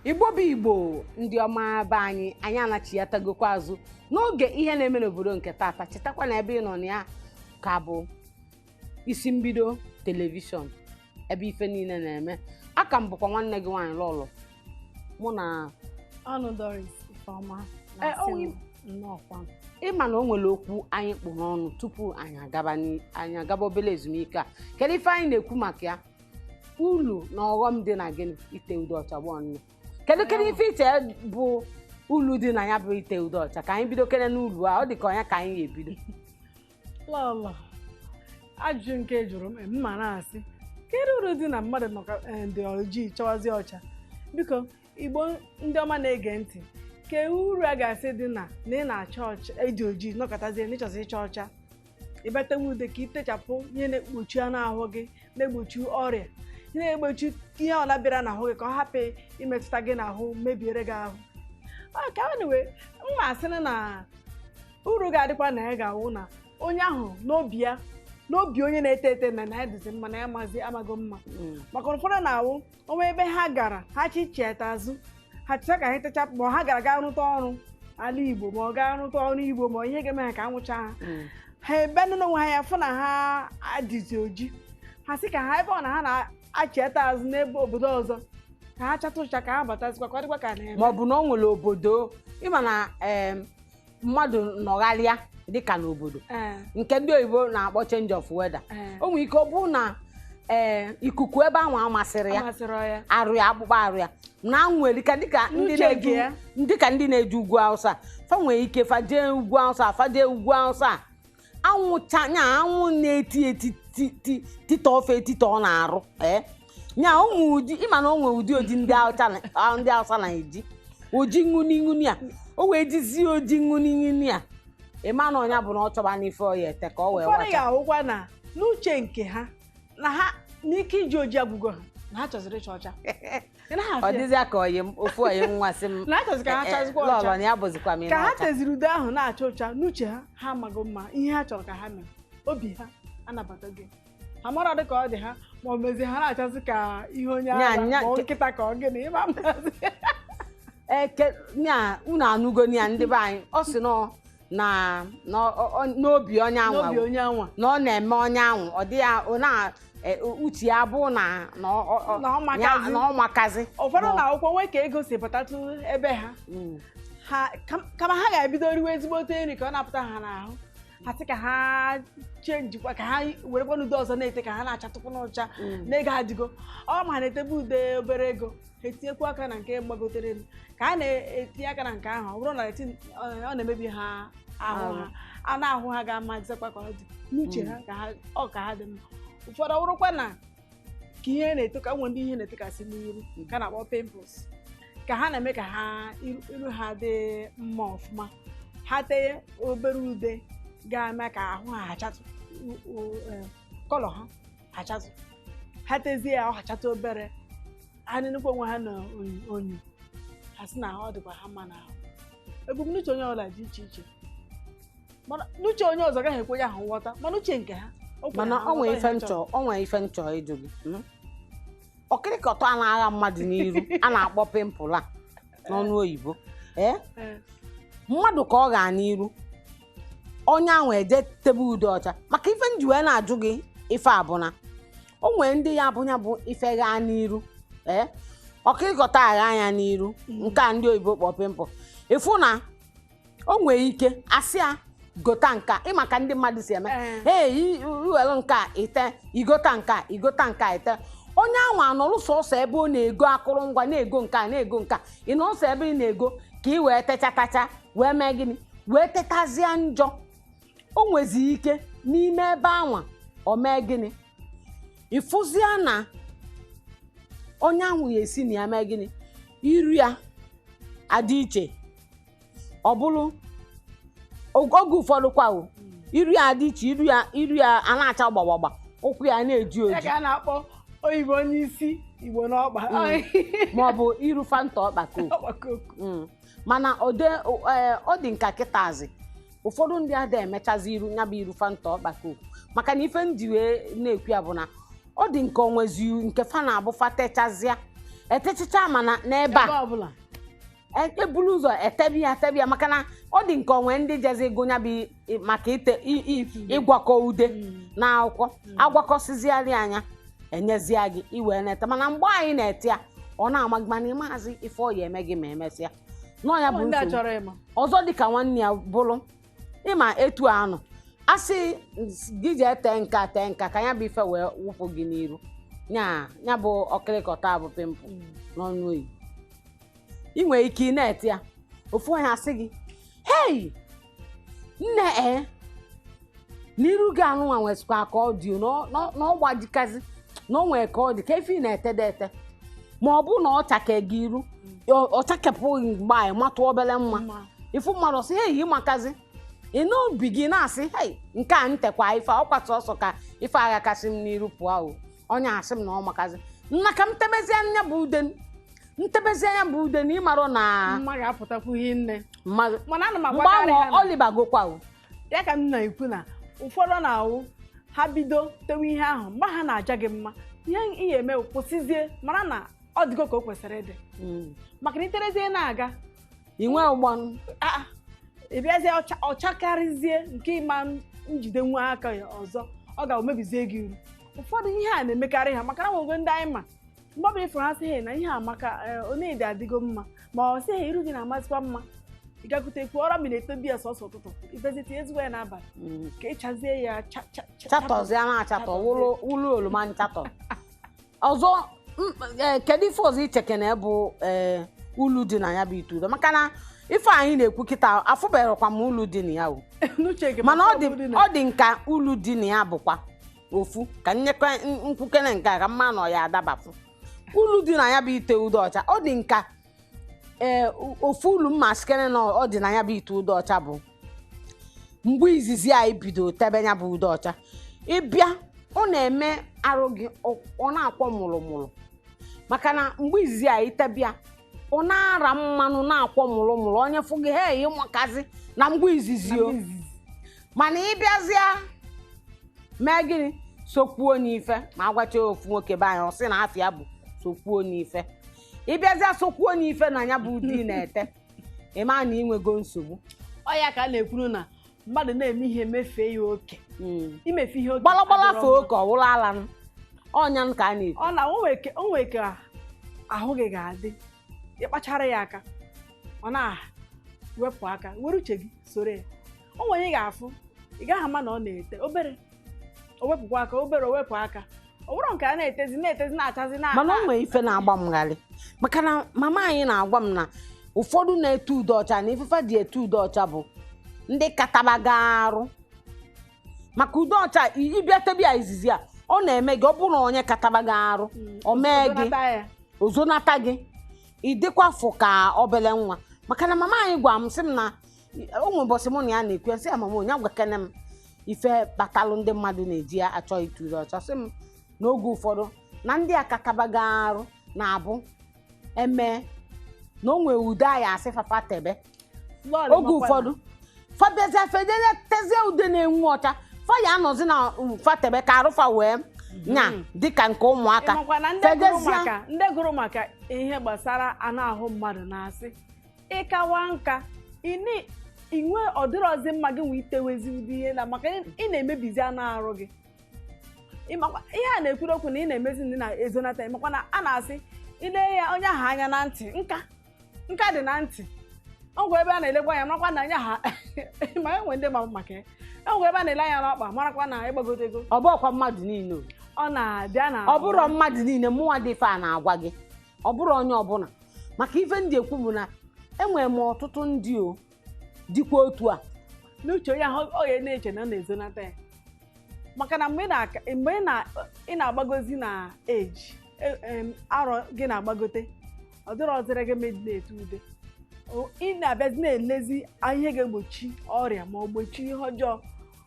Igbo bụ Igbo, ndị ọma be anyị, anyị anachiatagokwa azụ n'oge ihe na-eme n'obodo nke tata. Chetakwa na ebe ị nọ na ya ka bụ Isi Mbido Television, ebe ife niile na-eme. Aka m bụkwa nwanne gị nwaanyị Lọlọ, mụ na ọnụ Doris Ifeọma Ee, na-asị nnọọkwa. nnọọkwa. Ịma na o nwere okwu anyị kpụ n'ọnụ tupu anyị agaba obere ezumike a. Kedu ife anyị na-ekwu maka ya? Ulu na ọghọm dị na gịnị? Ite ude ọcha gbọọ nne. Kedu ife iche bụ ulu dị na ya bụ ite ude ọcha? Ka anyị bido kene n'ulu a, ọ dị ka ọnya ka anyị ga-ebido. Lọlọ, ajụjụ nke jụrụ m, mma na-asị, kedu uru dị na mmadụ nọka dị ojii chọwazi ọcha? Biko, Igbo ndị ọma na-ege ntị, kee uru a ga-asị dị na ị na-acha ọcha, ịdị ojii nọkọtazie na ịchọzi ịcha ọcha, ịbatawa ude ka itechapụ ihe na-ekpuchi anụ ahụ gị, na-egbochi ọrịa, ihe na-egbochi ihe ọla bịara n'ahụ gị ka ọ hapụ imetụta gị n'ahụ, mebiere gị ahụ. Ọ ka anyway, mma asịrị na uru ga-adịkwa na ya ga-awụ na onye ahụ n'obi ya, n'obi onye na-ete ete na ya dịzi mma, na ya mazi amago mma, maka na ụfọdụ na-awụ onwe ebe ha gara, ha chicheta azụ, ha cheta ka ha techapụ, ma ha gara gaa rụta ọrụ ala Igbo, ma ọ gaa rụta ọrụ Igbo, ma ihe ga-eme ha ka anwụcha ha, ha ebe nọ n'onwe ha ya fụ na ha adịzi oji, ha sị ka ha ebe ọ na ha na-achịeta azụ n'ebe obodo ọzọ ka ha chata ụcha, ka ha batazikwa, ka ọ dịkwa ka na-eme. Ma ọ bụ na o nwere obodo ịma na mmadụ nọgharịa dịka n'obodo nke ndị oyibo na-akpọ change of weather, o nwere ike ọ bụrụ na ikuku ebe ahụ amasịrị ya, amasịrị ya, arụ ya, akpụkpọ arụ ya na nwere ike dịka ndị n'uche na-eje nke ya. Dịka ndị na-eje ugwu Awụsa, fa nwere ike fa jee ugwu Awụsa, fa jee ugwu Awụsa, anwụcha nya, anwụ na-eti eti ti tita ofe etita ọ na-arụ nya ụmụ ụdị ịma na o nwere ụdị oji ndị Awụsa ndị Awụsa na-eji oji ṅụni ṅụni a, o wee jizie oji ṅụni ṅụni a, ịma na ọnya bụ na ọ chọba n'ife ọ ya ete ka ọ wee ụfọdụ wacha. Ga-ahụkwa na n'uche nke ha na ha n'ike iji oji agwụgo ha, na ha chọziri ịcha ọcha. Ị naghị Ọ afụ ya? dịzịa ka oyi m ofu oyi nwa sị m Na ha chọziri ka ha chazikwa lọlọ ọcha. na ya bụzikwa m Ka ha ọcha. teziri ude ahụ na-acha ụcha, n'uche ha, ha amago mma ihe ha chọrọ ka ha mere, obi ha anabata gị, ha mara dị ka ọ dị ha, ma ọ mezie ha na-achasị ka ihe onye Nya- ara ma ọ nkịta ka ọ gịnị ịma mmazi. Eke nya unu anụgo ya, ndị be anyị, ọ sị nọ na n'obi onye anwa n'obi onye anwa na ọ na-eme onye ahụ ọ dị ya ọ na uche ya bụ na Na ọ makazi. Na ọ makazi. Ụfọdụ na-akwụkwọ nwee ka ego si batatụ ebe ha, ha kama ha ga-ebido riwe ezigbote nri ka ọ na-apụta ha n'ahụ, ha sị ka ha chenjikwa, ka ha werekwa n'ude ọzọ na-ete, ka ha na-achatụkwa n'ụcha na ego adịgo ọ ma ha na-etebe ude obere ego, ha etinyekwa aka na nke gbagotere elu, ka a na-etinye aka na nke ahụ, ọ bụrụ na ọ na-emebi ha ahụ, ha a na-ahụ ha ga-amazikwa ka ọ dị n'uche ha, ka ha ọ ka ha dị mma. Ụfọdụ ọ bụrụkwa na ka ihe na-eto, ka nwee ndị ihe na-etokasị n'iru ka a na-akpọ pimples, ka ha na-eme ka ha iru ha dị mma ọfụma, ha tee obere ude ga-eme ka ahụ ha achatụ, colour ha achatụ, ha tezie ya ọ hachatụ obere, ha nenekwa onwe ha na onyo, ha sị na ọ dịkwa ha mma n'ahụ. Ebumnuche onye ọbụla dị iche iche, mana n'uche onye ọzọ gaghị ekwe ya ahụ nghọta, mana uche nke ha o kwere Mana ha ọ nwere nghọta ife ihe ha nchọ chọrọ. Ọ nwere ife nchọ ịjụ gị, Ọkịrịkọtọ a na-agha mmadụ n'iru a na-akpọ pimple a n'ọnụ oyibo, ee? Ee. Mmadụ ka ọ gaa n'iru onye ahụ eje tebe ude ọcha, maka ife nji wee na-ajụ gị ife a bụ na o nwere ndị ya bụ ya bụ ife gaa n'iru, ee, ọkịrịkọta agha anya n'iru nke a ndị oyibo kpọ pimple, ịfụ na o nwere ike asị ya gota nka, ịma ka ndị mmadụ si eme. Ee. Ee, iwelu nke a ite, igota nke a, igota nke a ite, onye ahụ anọrụ sọsọ ebe ọ na-ego akụrụngwa, na-ego nke a, na-ego nke a, ị nọ sọ ebe ị na-ego ka ị wee techatacha wee mee gịnị, wee tetazie njọ. O nwezi ike n'ime ebe anwa o mee gịnị, ịfụzia na onye ahụ ya esi na ya mee gịnị, iru ya adị iche. Ọ bụrụ oge ụfọdụ kwa o iru ya adị iche, iru ya a na-acha gbagbagbà, ụkwụ ya na-eji Ya oji. ka a na-akpọ oyibo n'isi, Igbo n'ọkpa. Ma ọ bụ iru Fanta ọkpa Coke. Ọkpa Coke. Mana ọ dị nka kịtazi, ụfọdụ ndị ada emechazi iru ya bụ iru Fanta ọkpa Coke, maka na ife m ji wee na-ekwu ya bụ na ọ dị nke onwezi nke fa na-abụ fa techazịa Etechicha mana n'ebe Ebe a ọbụla. Ebulu ụzọ etebi ya, tebi ya, maka na ọ dị nke onwe ndị jezi gụnya bụ maka ite ịgwakọ ude na akwụkwọ agwakọsịziarị anya, enyezie gị iwee na-ete. Mana mgbe anyị na-ete ya, ọ na-ama gị, mana ịmaazị ife ọ ya eme gị ma emesịa nọọ ya Ọ bụ ndị a nsogbu. Chọrọ ịma. Ọzọ dịka nwanne ya bụrụ ịma etu a nọ asị gị jee tee nka, tee nka ka ya bụ ife wee wụpụ gị n'iru nya ya bụ ọkịrịkọta bụ pimple n'ọnụ oyi. Ị nwere ike ị na-ete ya, ofu onye asị gị, "Hei nne, ee, n'iru gị anụnwa nwesịkwa ka ọ dị na ọ gbajikazi na o nwere ka ọ dị ka efi na-etede ete, ma ọ bụ na ọ chake gị iru, ọ chakepụghị." Mgbe anyị matụ obere mma Mma. ifu mmadụ sị, "Hei, ịmakazi." Ị n'obi gị na-asị, "Hei, nke a ntekwa ife a, ọ kwatụ ọsọ ka ife agha kasị m n'iru pụọ o, onye asị m na ọ makazi nna ka m tebezie anya bụ ude, ntebezie anya bụ ude." Na ịmarụ na Mma ga-apụtakwu ihe nne. Mmadụ Mana ana m mgbe agwakarị ahụ ha na ọ libagokwa o. Ya ka m na-ekwu na ụfọdụ na-awụ ha bido tewe ihe ahụ, mgbe ha na-aja gị mma, ihe ị ga-eme bụ kwụsịzie, mara na ọ dịgo ka o kwesịrị ịdị, maka na iterezie na-aga Ị nwee ụgbọ. Aa, ị bịazie ọchakarịzie nke ịma njide nwa aka ya ọzọ, ọ ga-emebizie gị uru. Ụfọdụ ihe a na-emekarị ha, maka na nwego ndị anyị ma mgbe ọbụla ifuru ha sị ha na ihe amaka, onede adịgo mma, ma ọ sị ha iru gị na-amasịkwa mma, ị gakwute kwuo ọra mmiri etobi ya sọsọ ụtụtụ, ibezite ezigbo ya n'abalị ka ịchazie ya Chatọzie na achatọ wụlụ wụlụ oroma nchatọ ọzọ. Kedu ife ọzọ ichekene bụ ulu dị na ya bụ ite udo? Maka na ife anyị na-ekwu kịta, afụbeghịkwa m ulu dị na ya o. N'uche gị, mana ọ dị maka ọ bụ na- ọ dị nka ulu dị na ya bụkwa ofu ka nyekwa nkwukene nke a ka mma nọ ya adabapụ. Ulu dị na ya bụ ite udo ọcha, ọ dị nka ee ofu ulu mma sikere na ọ dị na ya bụ ite udo ọcha bụ mgbe izizi anyị bido tebe ya bụ ude ọcha, ịbịa ọ na-eme arụ gị ọ na-akwọ mụrụmụrụ, maka na mgbe izizi anyị tebịa, ọ na-ara mmanụ na-akwọ mụrụmụrụ, onye fụ gị, "Hei, ịmakazi," na mgbe izizi o. Mana ịbịazịa mee gịnị, sokwuo n'ife ma agwacha ofu nwoke be anyị, ọ sị na afịa bụ sokwuo n'ife. Ịbịazịa sokwuo n'ife na ya bụ ụdị ị na-ete, ịma na ịnwego nsogbu. Ọ ya ka a na-ekwuru na mmadụ na-eme ihe mefee ya oke. Imefe ihe oke Gbalagbala adịrọ fee mma. oke ọwụla ala nụ. Ọnya nụ ka a na-ekwu. Ọ na o nwee ka ahụ gị ga-adị, ịkpachara ya aka, ọ na-wepụ aka, were uche gị soro ya. O nwere ị ga-afụ, ị gaghị ama na ọ na-ete obere, o wepụkwa aka obere, o wepụ aka, ọ bụrụ nke a na-etezi na-etezi na-achazi na Mana o nwere ife na-agba m gharị, maka na mama anyị na-agwa m na ụfọdụ na-ete ude ọcha na ifefa dị ete ude ọcha bụ ndị katabaga arụ, maka ude ọcha ịbịa tebe ya izizi a, ọ na-eme gị, ọ bụrụ na onye katabaga arụ, o mee gị ozonata ya. Ozonata gị, ị dịkwa fụ ka obele nwa. Maka na mama anyị gwa m sị m na o nwere ụbọchị mụ na ya na-ekwu ya, sị ya, "Mama, onye gwakene m ife kpatalụ ndị mmadụ na-eji ya achọ ite ude ọcha?" Sị m n'oge ụfọdụ na ndị akatabaga arụ na-abụ eme na o nwere ude anyị asị fafa tebe. Lọọlị Oge makwa ụfọdụ fabiazia fedele tezie ude na-enwu ọcha, fa ya anọzi na fatebe ka arụfa wee nya dịka nke ụmụaka. Ị makwa na ndị gụrụ Fedezie. maka ndị gụrụ maka ihe gbasara anụ ahụ mmadụ na-asị ịkawa nka inwe ọdịrọzi mma gị nwee itewezi ụdị ihe na maka ị na-emebizi anụ arụ gị. Ịmakwa ihe a na-ekwuru okwu na ị na-emezi ndị na-ezonata. Ịmakwa na a na-asị ile ya onye ahụ anya na ntị, nka nka dị na ntị ọgwụ ebe a na-elekwa anya, marakwa na onye ahụ ma enwe ndị ma maka ya enwe ebe a na-ele anya n'ọkpa, marakwa na ịgbagotego. Ọ bụrọkwa mmadụ niile o. Ọ na-abịa na Ọ bụrụ mmadụ niile mụnwa dị ife a na-agwa gị, ọ bụrụ onye ọbụla, maka ife ndị ekwu bụ na enwere m ọtụtụ ndị o dịkwa otu a. N'uche onye ahụ, ọ ga na-eche na ọ na-ezonata ya, maka na mgbe ị mgbe ị na-agbagozi na eji arọ gị na-agbagote, ọ dịrọ ọzịrị gị medi na-ete ude. Ị na-abịazi na-elezi ihe ga-egbochi ọrịa ma ọ gbochi ihe ọjọọ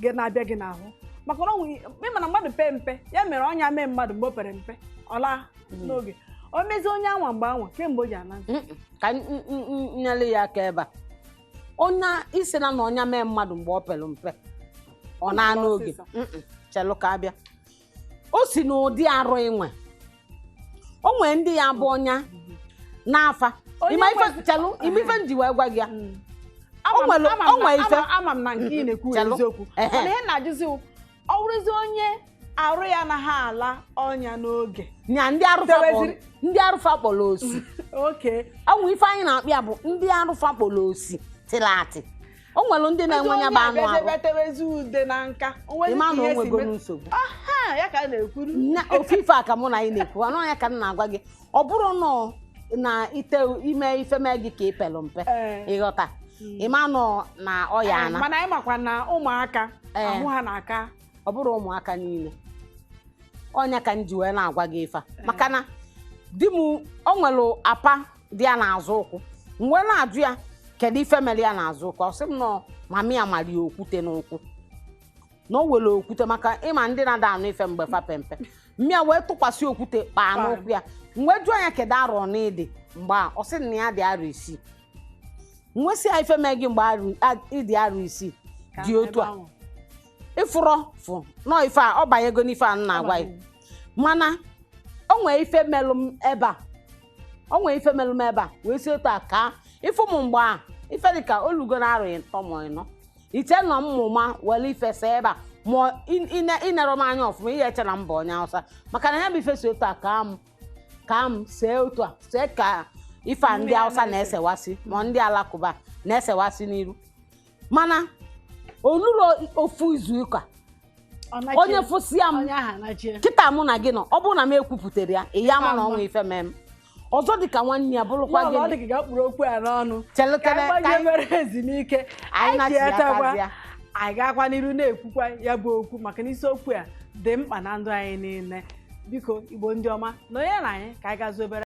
gị na-abịa gị n'ahụ, maka na ịma na mmadụ pee mpe ya mere ọnya mee mmadụ mgbe o pere mpe, ọ laa n'oge, o mezie onye anwa mgbe anwa kemgbe o ji ala. Mm-mm. Ka nyere ya aka ebe a, onye isi na na ọnya mee mmadụ mgbe ọ pere mpe, ọ na n'oge. Ọsịsọ. Mm-mm. Chelụ ka abịa o si n'ụdị arụ inwe. O nwere ndị ya bụ ọnya n'afa. Onye Ịma ife chelụ, ime ife m ji wee gwa gị ya. Ama m- O nwere- ama m o na- nwere ife. ama m na nke ị na-ekwu Chelụ. eziokwu, Ehe. mana ihe na-ajụzi wụ, ọ bụrụzi onye arụ ya anaghị ala ọnya n'oge? Nya ndị arụfa kpọrọ ndị arụfa kpọrọ osi. Oke. Ọ nwere ife anyị na-akpị ya bụ ndị arụfa kpọrọ osi tịrị atị. O nwere ndị na-enwe ya bụ anụ arụ. Ebe tewezi ude na nka, o nwezi Ịma ka na o ihe si nwego nsogbu. Aha, ya ka a na-ekwuru. Na ofu ife a ka mụ na anyị na-ekwu, anụ ya ka m na-agwa gị. Ọ bụrụ nọ na ite ime ife mee gị ka ị pelụ mpe, ịghọta, ịma nọ na ọya ana. Mana anyị makwa na ụmụaka ahụ ha na-aka. Ọ bụrụ ụmụaka niile, ọnya ka m ji wee na-agwa gị ife a, maka na di m o nwere apa dị ya n'azụ ụkwụ. M wee na-ajụ ya kedu ife mere ya n'azụ ụkwụ, ọ sị m nọ mami ya mara ya okwute n'ụkwụ, na o were okwute, maka ịma ndị na-ada anụ ife mgbe fa pempe, mmịa wee tụkwasị okwute kpaa n'ụkwụ ya. M wee jụọ ya kedu arọ na ịdị mgbe a, ọ sị na ya dị arọ 6. M wee sị ya ife mee gị mgbe ịdị arọ 6 Ka dị otu a ebe ahụ. Ịfụrọ fụ nọ ife a, ọ banyego n'ife a m na-agwa gị, mana o nwee ife melụ m ebe a, o nwee ife melụ m ebe a wee si otu a ka ịfụ m mgbe a, ife dị ka olugo na arọ 3 ma 4, iche nọ mmụma were ife see ebe a, ma ịnere m anya ọfụma, ihe eche na mba onye Hausa, maka na ya bụ ife si otu a ka m ka m see otu a, see ka ife a ndị Hausa na-esewasị ma ndị Alakụba na-esewasị n'iru. Mana oluro ofu izu ụka, onye fụsịa m onye ahụ anachie. Kịta mụ na gị nọ, ọ bụrụ na m ekwupụtara ya, ị ya ma na ọnwa ife mee m ọzọ dịka nwanne ya bụrụkwa Ya ọ gịnị. dị ka ga kpụrụ okwu a n'ọnụ. Chelụkere ka ka anyị anyị mere ezumike, anyị anyị na-achịakazịa. chetakwa anyị ga-akwa n'iru na-ekwukwa ya bụ okwu, maka na isiokwu a dị mkpa na ndụ anyị niile. Biko, Igbo ndị ọma, nọnyere anyị ka anyị gazuo obere.